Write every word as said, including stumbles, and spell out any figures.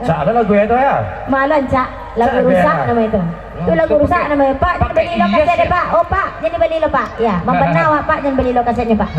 Rusak lah lagu itu, ya. Malu, Cak. Lagu Cak, rusak ya. Nama itu. Tu lagu rusak nama itu. Pak, jangan bali lo kaset deh, Pak. Oh, Pak, jangan bali lo, Pak. Ya, mambanau, Pak, jangan bali lo kasetnya, Pak.